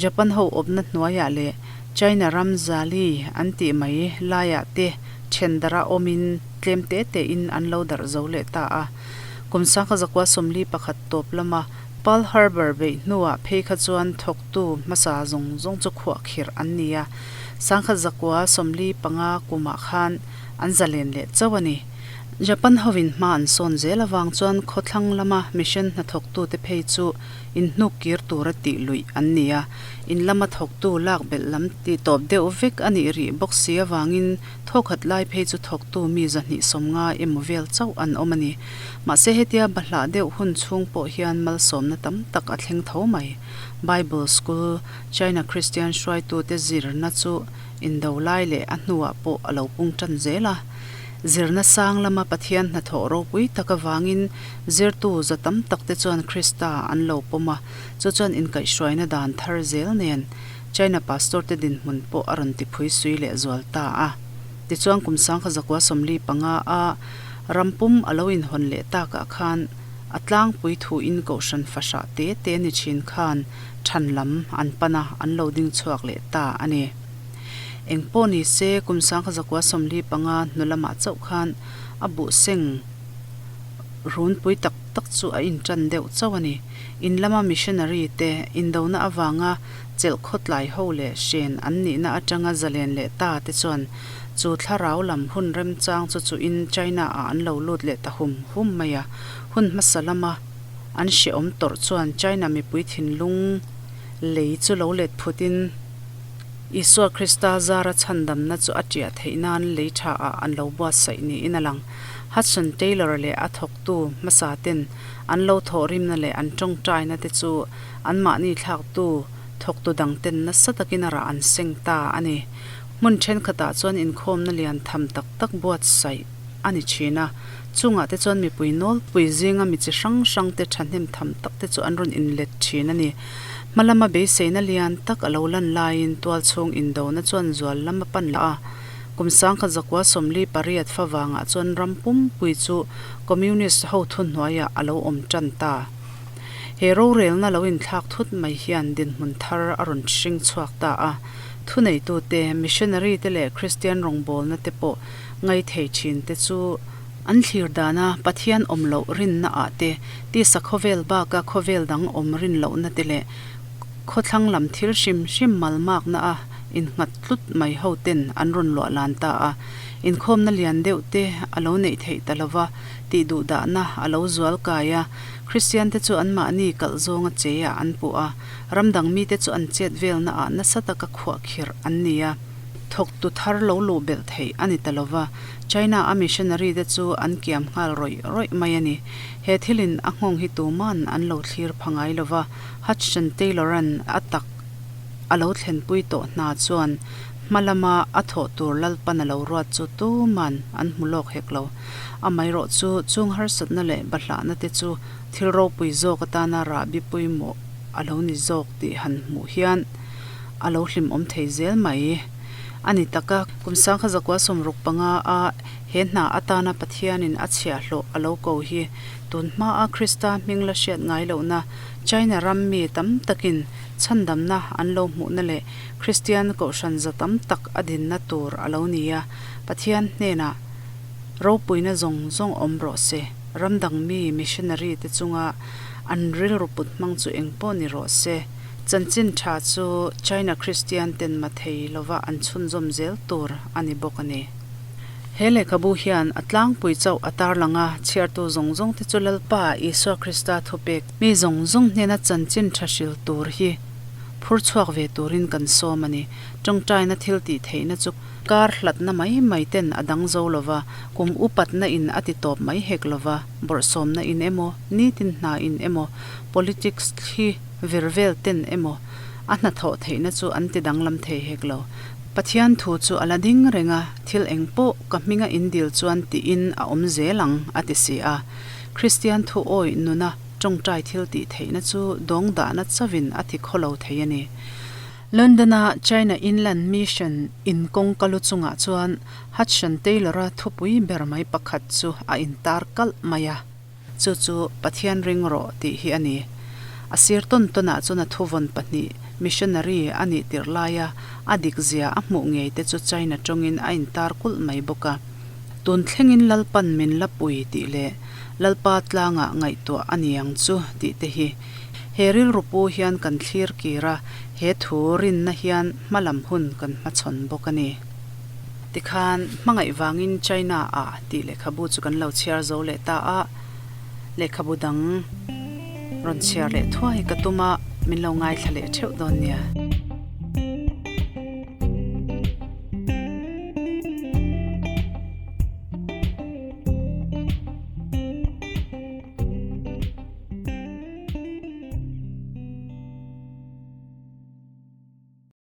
Speaker 1: Japan ho awpna hnuaiah leh China ram Zali an tih mai laiah te then darh a awmin tlem te tein an lo darh zo leh ta a. Kum 1941 tawp lama Pearl Harbor beih hnuah phei kha chuan thawktu hmasa zawng zawng chu khuah khirh an ni a, 1945 kumah khan an zalen leh chauh a ni. Japan hovin hma an sawn zel avang chuan khawthlang lama mission hnathawktute phei chu inhnuk kir tura tih luih an ni a, in lama thawktu lak belh lam tih tawp deuh vek a nih rih bawk si avangin thawkhat lai phei chu thawktu mi 250 emaw vel chauh an awm a ni. Mahse hetia bahlah deuh hun chhung pawh hian malsawmna tam tak a thleng tho mai. Bible School, China Christian hruaitute zirna chu indo lai leh a hnuah pawh a lo pung tan zel a. Zirna sang lama Pathian hnathawh ropui tak avangin zirtu za tam takte chuan Krista an lo pawm a, chu chuan inkaihhruaina dan thar zel nen China pastor te dinhmun pawh a rawn tiphui sui leh zual ta a. Tichuan kum 1945 a ram pum a lo inhawn leh takah khan a tlangpui thuin kohhran fahrah te te ni thin khan than lam an pan a, an lo ding chhuak leh ta a ni. Eng pawh ni se kum 1945 hnu lamah chauh khan a buhseng runpui tak tak chu a intan deuh chauh a ni. In lama missionary te indona avanga chelh khawtlai ho leh hren an nihna atanga zalen leh ta te chuan chu thlarau lam hun remchang chu chuhin China ah an lo lut leh ta hum hum mai a. Hun hmasa lama an hrehawm tawrh chuan China mipui thinlung lei chu lo let phutin Isua Krista zara chhandamna chu a ṭiah theih nan lei ṭha ah an lo buatsaih niin a lang. Hudson Taylor leh a thawktu hmasa ten an lo thawhrimna leh an ṭawngṭaina te chu anmahni thlaktu thawktu dang ten nasa takin a rah an seng ta a ni. Hmun ṭhenkhatah chuan inkhawmna lian tham tak tak buatsaih a ni ṭhin a, chungah te chuan mipui nawlpui zinga mi chi hrang hrang te ṭhahnem tham tak te chu an rawn inlet ṭhin a ni. Hma lama beiseina lian tak a lo lan laiin tualchhung indona chuan zual lam a pan lah a. Kum 1948 fa vangah chuan ram pumpui chu Communist ho thuhnuaiah a lo awm tan ta. He rorelna lo inthlak thut mai hian dinhmun thar a rawn hring chhuak ta a. Thuneitute, missionary te leh Kristian rawngbawlna te pawh ngaithei thin te chu an thlir dana Pathian awm loh rinna ah te, tisa khawvel baka khawvel dang awm rin lohna te leh khawthlang lam thil hrim hrim malmakna a innghat tlut mai ho ten an rawn luah lan ta a. Inkhawmna lian deuh te a lo neih theih ta lova tih duhdahna a lo zual kai a. Kristian te chu anmahni kalh zawnga cheiah an puh a, ram dang mite chu an chet velna ah nasa taka khuahkhirh an ni a. Thawktu thar lo luh belh theih a ni ta lova, China a missionary te chu an kiam nghal rawih rawih mai a ni. He thilin a nghawng hi tuman an lo thlir pha ngai lova, Hudson Taylor-a'n a tak a lo thlenpui tawh hna chuan hma lama a thawh tur Lalpan a lo ruat chu tuman an hmu lawk hek lo. Amaherawh chu chung harsatna leh bahlahna te chu thil ropui zawk atana rahbi pawimawh a lo ni zawk tih han hmuh hian a lo hlimawm thei zel mai a ni tak a. Kum 1965 a he hna atana Pathianin a chhiahhlawh a lo ko hi tun hmaa Krista hming la hriat ngai lohna China ram mi tam takin chhandamna an lo hmuhna leh Kristian kohhran za tam tak a dinna tur a lo ni a, Pathian hnenah ropuina zawng zawng awm rawh se. Ram dang mi missionary te chunga an rilru put hmang chu eng pawh ni rawh se. Chanchin tha chu China Kristian ten ma thei lova an chhunzawm zel tur a ni bawk a ni. He lehkhabu hian a tlangpui chauh a tarlang a, chhiartu zawng zawng te chu Lalpa Isua Krista thupek mi zawng zawng hnena chanchin tha hril tur hi. Phur chhuak ve turin kan sawm a ni. Tawngtaina thil tih theihna chu kar hlatna mai mai ten a dang zo lova, kum upatna in a ti tawp mai hek lova, bawrhsawmna in emaw, nitin hna in emaw, politics thli vir vel ten emaw a hnathawh theihna chu an ti danglam thei hek lo. Pathian thu chu a la ding reng a, thil eng pawh ka hminga in dil chuan tiin a awm zel ang a ti si a. Kristian thu awih nuna tawngtai thil tih theihna chu dawng dahna chauhin a ti khawlo thei a ni. London-a China Inland Mission in kawngka lu chungah chuan Hudson Taylor-a thupui ber mai pakhat chu a intar kalh mai a. Chu chu Pathian ring rawh tih hi a ni. A sir tawn tawnah chuan a thuvawn pahnih, missionary, a nih tirh laia a dik zia a hmuh ngei te chu China tawngin a intar kulh mai bawk a. Tun thlengin Lalpan min la pui tih leh Lalpa tlangah ngaihtuah a ni ang chu tih te hi he rilru pu hian kan thlir kir a, he thu rinna hian hmalam hun kan hmachhawn bawk a ni. Tikhan, hmangaih vangin China ah tih lehkhabu chu kan lo chhiar zo leh ta a, lehkhabu dang rawn chhiar leh thuai ka tum a, min lo ngaithla leh theuh dawn nia.